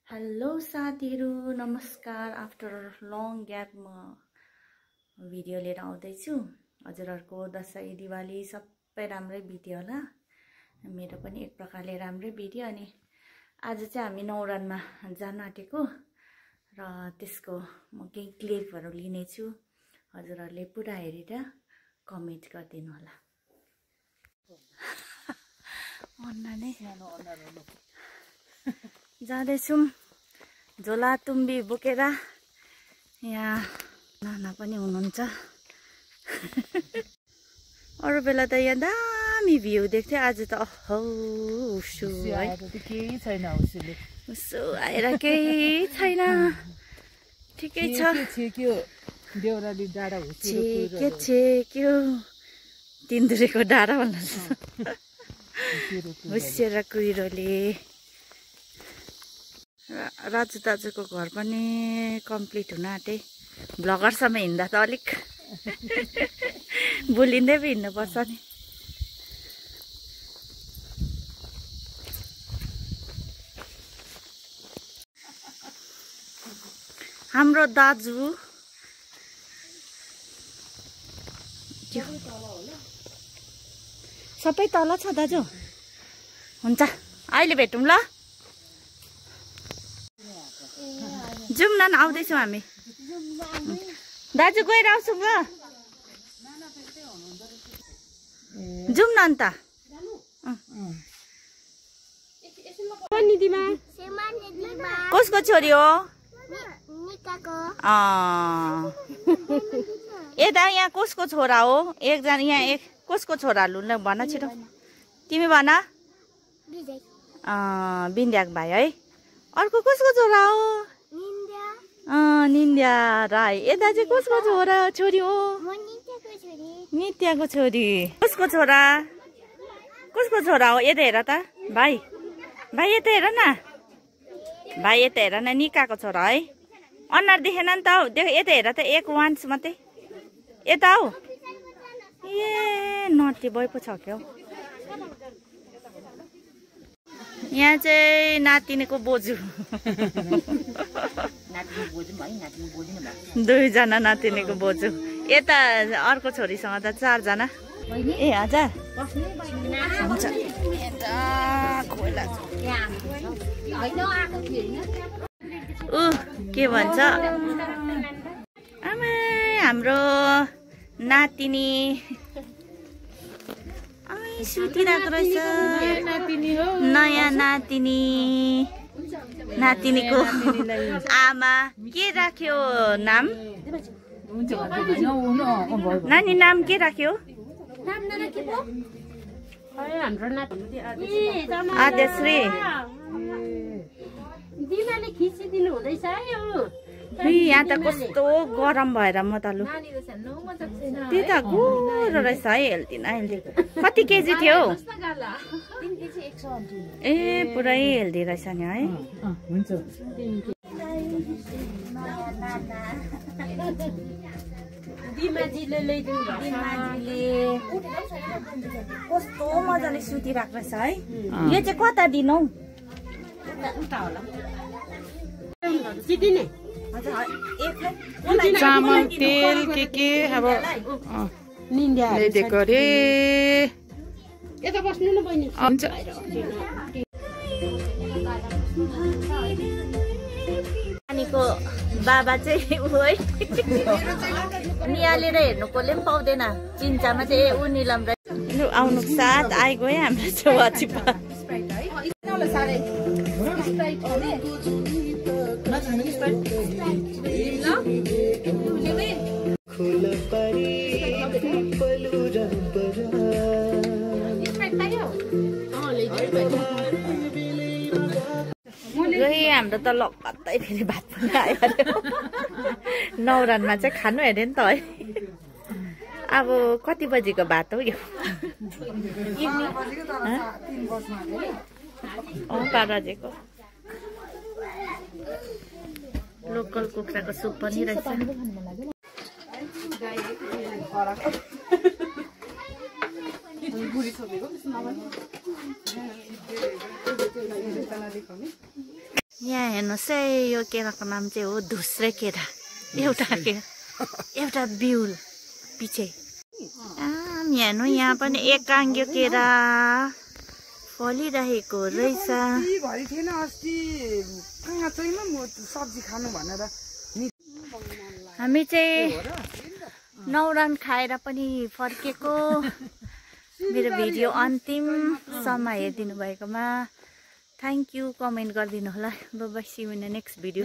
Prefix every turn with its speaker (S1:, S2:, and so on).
S1: Hello साथीहरु, नमस्कार। After long gap म भिडियो लिएर आउँदैछु। हजुरहरुको दशैं दिवाली सबै राम्रै बित्यो होला। मेरो पनि एक प्रकारले राम्रै बित्यो। अनि आज चाहिँ हामी नौरानमा जान आँटेको र त्यसको म केही क्लिपहरु लिने छु। हजुरहरुले पुरा हेरेर कमेन्ट गरिदिनु होला। जाँदैछौं झोला तुम्बी बोकेर। यहाँ नाना पनि हुनुहुन्छ। अरु बेला त यहाँ दामी भ्यू देख्थे, आज त अहो उसु आएर केही छैन। उसु आएर केही छैन। ठिकै छ।
S2: छेक्यो देउराली डाँडा
S1: छेक्यो तिन्दुरेको डाँडा भन्नु हुस्सेर कुहिरोले। राजु दाजुको घर पनि कम्प्लिट हुन आँटे। भ्लगरसम्म हिँड्दा त अलिक बोलिँदै पो हिँड्नुपर्छ नि। हाम्रो दाजु सबै तल छ दाजु। हुन्छ अहिले भेटौँ ल। जाउँ न, आउँदैछौँ हामी। दाजु गएर आउँछौँ ल। जाउँ न अन्त। कसको छोरी हो? यता यहाँ कसको छोरा हो? एकजना यहाँ एक कसको छोरा? लु ल भन छिटो। तिमी भन। बिन्द्याक भाइ है। अर्को कसको छोरा हो? निन्द्या राई। यता चाहिँ कसको छोरा छोरी हो? नित्याको छोरी। कसको छोरा? कसको छोरा हो? यता हेर त भाइ। भाइ यता हेर न। भाइ यता हेर न, निकाको छोरा है। अनुहार देखेन नि त हौ। देख यता हेर त, एक वान्स मात्रै। यता हौ। ए नटी बोय पो छ क्या। यहाँ चाहिँ नातिनीको बोजू। दुईजना नातिनीको बोजू। यता अर्को छोरीसँग त चारजना। ए हजुर हुन्छ। के भन्छ आमा हाम्रो नातिनी सुतिरहेको रहेछ। नयाँ नातिनी। नातिनीको आमा के राख्यो नाम? नानी नाम के राख्यो? आद्यश्री। यहाँ त कस्तो गरम भएर म त लु। त्यही त गोरो रहेछ है। हेल्दी न हेल्दी। कति केजी थियो? ए पुरै हेल्दी रहेछ नि है। कस्तो मजाले सुतिरहेको रहेछ है। यो चाहिँ कता दिनौ?
S2: चामल तेल के अब ल्याइदिएको अरे। हुन्छ।
S1: नानीको बाबा चाहिँ ऊ है निहालेर हेर्नु कसले पनि पाउँदैन। चिन्चामा चाहिँ ऊ निलम आउनु साथ आइगयो है हाम्रो छेउछिपा। हाम्रो त लक्कै फेरि भात पनि आयो अरे। नौरानमा चाहिँ खानु हेऱ्यो नि त है। अब कति बजीको भात हो यो? 12 बजेको। लोकल कुखुराको सुप पनि रहेछ। यहाँ हेर्नुहोस् है, यो केराको नाम चाहिँ हो धुस्रे केरा। एउटा बिउल पछि हेर्नु, यहाँ पनि एकाङ्ग्यो केरा फलिरहेको रहेछ।
S2: थिएन अस्ति कहाँ छैन म सब्जी खानु भनेर।
S1: हामी चाहिँ नौरान खाएर पनि फर्केको। मेरो भिडियो अन्तिमसम्म हेरिदिनु भएकोमा थ्याङ्क यू। कमेन्ट गरिदिनु होला। Bye bye, see you in the next video.